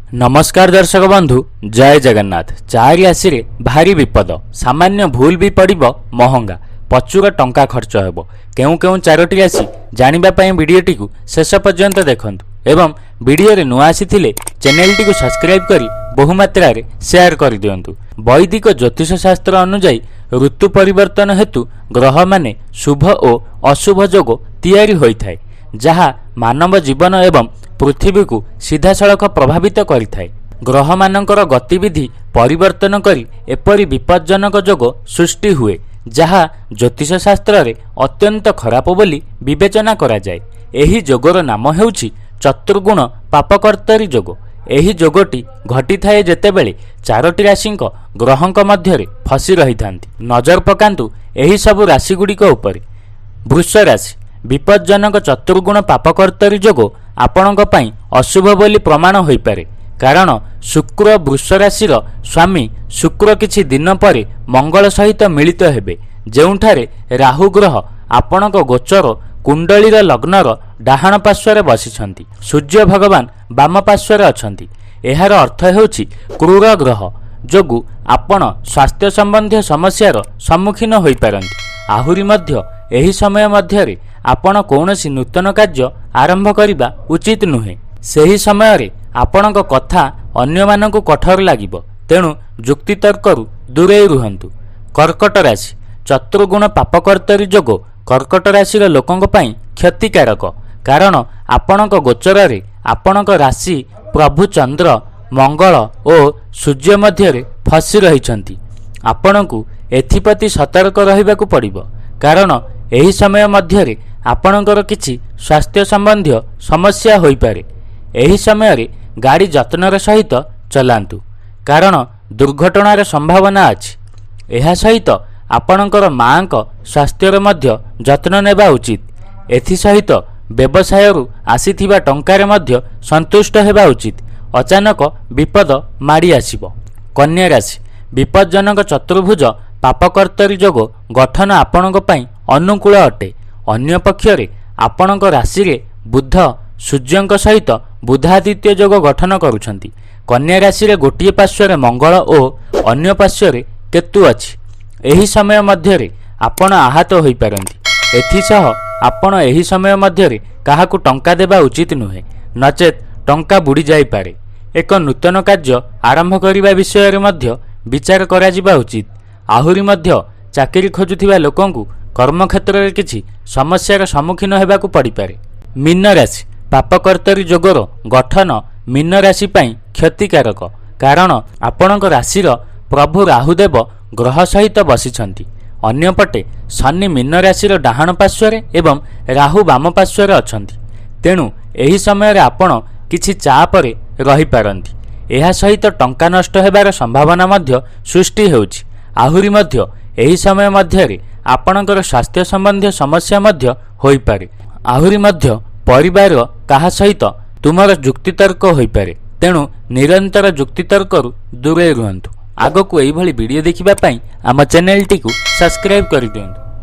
ନମସ୍କାର ଦର୍ଶକ ବନ୍ଧୁ, ଜୟ ଜଗନ୍ନାଥ। ଚାରି ରାଶିରେ ଭାରି ବିପଦ, ସାମାନ୍ୟ ଭୁଲ ବି ପଡ଼ିବ ମହଙ୍ଗା, ପ୍ରଚୁର ଟଙ୍କା ଖର୍ଚ୍ଚ ହେବ। କେଉଁ କେଉଁ ଚାରୋଟି ରାଶି ଜାଣିବା ପାଇଁ ଭିଡ଼ିଓଟିକୁ ଶେଷ ପର୍ଯ୍ୟନ୍ତ ଦେଖନ୍ତୁ ଏବଂ ଭିଡ଼ିଓରେ ନୂଆ ଆସିଥିଲେ ଚ୍ୟାନେଲଟିକୁ ସବସ୍କ୍ରାଇବ୍ କରି ବହୁମାତ୍ରାରେ ସେୟାର କରିଦିଅନ୍ତୁ। ବୈଦିକ ଜ୍ୟୋତିଷ ଶାସ୍ତ୍ର ଅନୁଯାୟୀ ଋତୁ ପରିବର୍ତ୍ତନ ହେତୁ ଗ୍ରହମାନେ ଶୁଭ ଓ ଅଶୁଭ ଯୋଗ ତିଆରି ହୋଇଥାଏ, ଯାହା ମାନବ ଜୀବନ ଏବଂ ପୃଥିବୀକୁ ସିଧାସଳଖ ପ୍ରଭାବିତ କରିଥାଏ। ଗ୍ରହମାନଙ୍କର ଗତିବିଧି ପରିବର୍ତ୍ତନ କରି ଏପରି ବିପଜ୍ଜନକ ଯୋଗ ସୃଷ୍ଟି ହୁଏ, ଯାହା ଜ୍ୟୋତିଷ ଶାସ୍ତ୍ରରେ ଅତ୍ୟନ୍ତ ଖରାପ ବୋଲି ବିବେଚନା କରାଯାଏ। ଏହି ଯୋଗର ନାମ ହେଉଛି ଚତୁର୍ଗୁଣ ପାପକର୍ତ୍ତରୀ ଯୋଗ। ଏହି ଯୋଗଟି ଘଟିଥାଏ ଯେତେବେଳେ ଚାରୋଟି ରାଶିଙ୍କ ଗ୍ରହଙ୍କ ମଧ୍ୟରେ ଫସି ରହିଥାନ୍ତି। ନଜର ପକାନ୍ତୁ ଏହି ସବୁ ରାଶିଗୁଡ଼ିକ ଉପରେ। ବୃଷ ରାଶି, ବିପଜ୍ଜନକ ଚତୁର୍ଗୁଣ ପାପକର୍ତ୍ତରୀ ଯୋଗ ଆପଣଙ୍କ ପାଇଁ ଅଶୁଭ ବୋଲି ପ୍ରମାଣ ହୋଇପାରେ, କାରଣ ଶୁକ୍ର ବୃଷ ରାଶିର ସ୍ୱାମୀ ଶୁକ୍ର କିଛି ଦିନ ପରେ ମଙ୍ଗଳ ସହିତ ମିଳିତ ହେବେ, ଯେଉଁଠାରେ ରାହୁ ଗ୍ରହ ଆପଣଙ୍କ ଗୋଚର କୁଣ୍ଡଳୀର ଲଗ୍ନର ଡାହାଣ ପାର୍ଶ୍ୱରେ ବସିଛନ୍ତି। ସୂର୍ଯ୍ୟ ଭଗବାନ ବାମ ପାର୍ଶ୍ୱରେ ଅଛନ୍ତି। ଏହାର ଅର୍ଥ ହେଉଛି କ୍ରୂର ଗ୍ରହ ଯୋଗୁଁ ଆପଣ ସ୍ୱାସ୍ଥ୍ୟ ସମ୍ବନ୍ଧୀୟ ସମସ୍ୟାର ସମ୍ମୁଖୀନ ହୋଇପାରନ୍ତି। ଆହୁରି ମଧ୍ୟ ଏହି ସମୟ ମଧ୍ୟରେ ଆପଣ କୌଣସି ନୂତନ କାର୍ଯ୍ୟ ଆରମ୍ଭ କରିବା ଉଚିତ ନୁହେଁ। ସେହି ସମୟରେ ଆପଣଙ୍କ କଥା ଅନ୍ୟମାନଙ୍କୁ କଠୋର ଲାଗିବ, ତେଣୁ ଯୁକ୍ତିତର୍କରୁ ଦୂରେଇ ରୁହନ୍ତୁ। କର୍କଟ ରାଶି, ଚତୁର୍ଗୁଣ ପାପକର୍ତ୍ତରୀ ଯୋଗ କର୍କଟ ରାଶିର ଲୋକଙ୍କ ପାଇଁ କ୍ଷତିକାରକ, କାରଣ ଆପଣଙ୍କ ଗୋଚରରେ ଆପଣଙ୍କ ରାଶି ପ୍ରଭୁ ଚନ୍ଦ୍ର, ମଙ୍ଗଳ ଓ ସୂର୍ଯ୍ୟ ମଧ୍ୟରେ ଫସି ରହିଛନ୍ତି। ଆପଣଙ୍କୁ ଏଥିପ୍ରତି ସତର୍କ ରହିବାକୁ ପଡ଼ିବ, କାରଣ ଏହି ସମୟ ମଧ୍ୟରେ ଆପଣଙ୍କର କିଛି ସ୍ୱାସ୍ଥ୍ୟ ସମ୍ବନ୍ଧୀୟ ସମସ୍ୟା ହୋଇପାରେ। ଏହି ସମୟରେ ଗାଡ଼ି ଯତ୍ନର ସହିତ ଚଲାନ୍ତୁ, କାରଣ ଦୁର୍ଘଟଣାର ସମ୍ଭାବନା ଅଛି। ଏହା ସହିତ ଆପଣଙ୍କର ମାଆଙ୍କ ସ୍ୱାସ୍ଥ୍ୟର ମଧ୍ୟ ଯତ୍ନ ନେବା ଉଚିତ। ଏଥିସହିତ ବ୍ୟବସାୟରୁ ଆସିଥିବା ଟଙ୍କାରେ ମଧ୍ୟ ସନ୍ତୁଷ୍ଟ ହେବା ଉଚିତ। ଅଚାନକ ବିପଦ ମାଡ଼ି ଆସିବ। କନ୍ୟା ରାଶି, ବିପଜ୍ଜନକ ଚତୁର୍ଭୁଜ ପାପକର୍ତ୍ତରୀ ଯୋଗ ଗଠନ ଆପଣଙ୍କ ପାଇଁ ଅନୁକୂଳ ଅଟେ। ଅନ୍ୟପକ୍ଷରେ ଆପଣଙ୍କ ରାଶିରେ ବୁଧ ସୂର୍ଯ୍ୟଙ୍କ ସହିତ ବୁଧାଦିତ୍ୟ ଯୋଗ ଗଠନ କରୁଛନ୍ତି। କନ୍ୟା ରାଶିରେ ଗୋଟିଏ ପାର୍ଶ୍ୱରେ ମଙ୍ଗଳ ଓ ଅନ୍ୟ ପାର୍ଶ୍ୱରେ କେତୁ ଅଛି। ଏହି ସମୟ ମଧ୍ୟରେ ଆପଣ ଆହତ ହୋଇପାରନ୍ତି। ଏଥିସହ ଆପଣ ଏହି ସମୟ ମଧ୍ୟରେ କାହାକୁ ଟଙ୍କା ଦେବା ଉଚିତ ନୁହେଁ, ନଚେତ୍ ଟଙ୍କା ବୁଡ଼ି ଯାଇପାରେ। ଏକ ନୂତନ କାର୍ଯ୍ୟ ଆରମ୍ଭ କରିବା ବିଷୟରେ ମଧ୍ୟ ବିଚାର କରାଯିବା ଉଚିତ। ଆହୁରି ମଧ୍ୟ ଚାକିରି ଖୋଜୁଥିବା ଲୋକଙ୍କୁ କର୍ମକ୍ଷେତ୍ରରେ କିଛି ସମସ୍ୟାର ସମ୍ମୁଖୀନ ହେବାକୁ ପଡ଼ିପାରେ। ମୀନ ରାଶି, ପାପକର୍ତ୍ତରୀ ଯୋଗର ଗଠନ ମୀନ ରାଶି ପାଇଁ କ୍ଷତିକାରକ, କାରଣ ଆପଣଙ୍କ ରାଶିର ପ୍ରଭୁ ରାହୁଦେବ ଗ୍ରହ ସହିତ ବସିଛନ୍ତି। ଅନ୍ୟପଟେ ଶନି ମୀନ ରାଶିର ଡାହାଣ ପାର୍ଶ୍ୱରେ ଏବଂ ରାହୁ ବାମ ପାର୍ଶ୍ୱରେ ଅଛନ୍ତି। ତେଣୁ ଏହି ସମୟରେ ଆପଣ କିଛି ଚାପରେ ରହିପାରନ୍ତି। ଏହା ସହିତ ଟଙ୍କା ନଷ୍ଟ ହେବାର ସମ୍ଭାବନା ମଧ୍ୟ ସୃଷ୍ଟି ହେଉଛି। ଆହୁରି ମଧ୍ୟ ଏହି ସମୟ ମଧ୍ୟରେ ଆପଣଙ୍କର ସ୍ୱାସ୍ଥ୍ୟ ସମ୍ବନ୍ଧୀୟ ସମସ୍ୟା ମଧ୍ୟ ହୋଇପାରେ। ଆହୁରି ମଧ୍ୟ ପରିବାର କାହା ସହିତ ତୁମର ଯୁକ୍ତିତର୍କ ହୋଇପାରେ, ତେଣୁ ନିରନ୍ତର ଯୁକ୍ତିତର୍କରୁ ଦୂରେଇ ରୁହନ୍ତୁ। ଆଗକୁ ଏଇଭଳି ଭିଡ଼ିଓ ଦେଖିବା ପାଇଁ ଆମ ଚ୍ୟାନେଲଟିକୁ ସବସ୍କ୍ରାଇବ୍ କରିଦିଅନ୍ତୁ।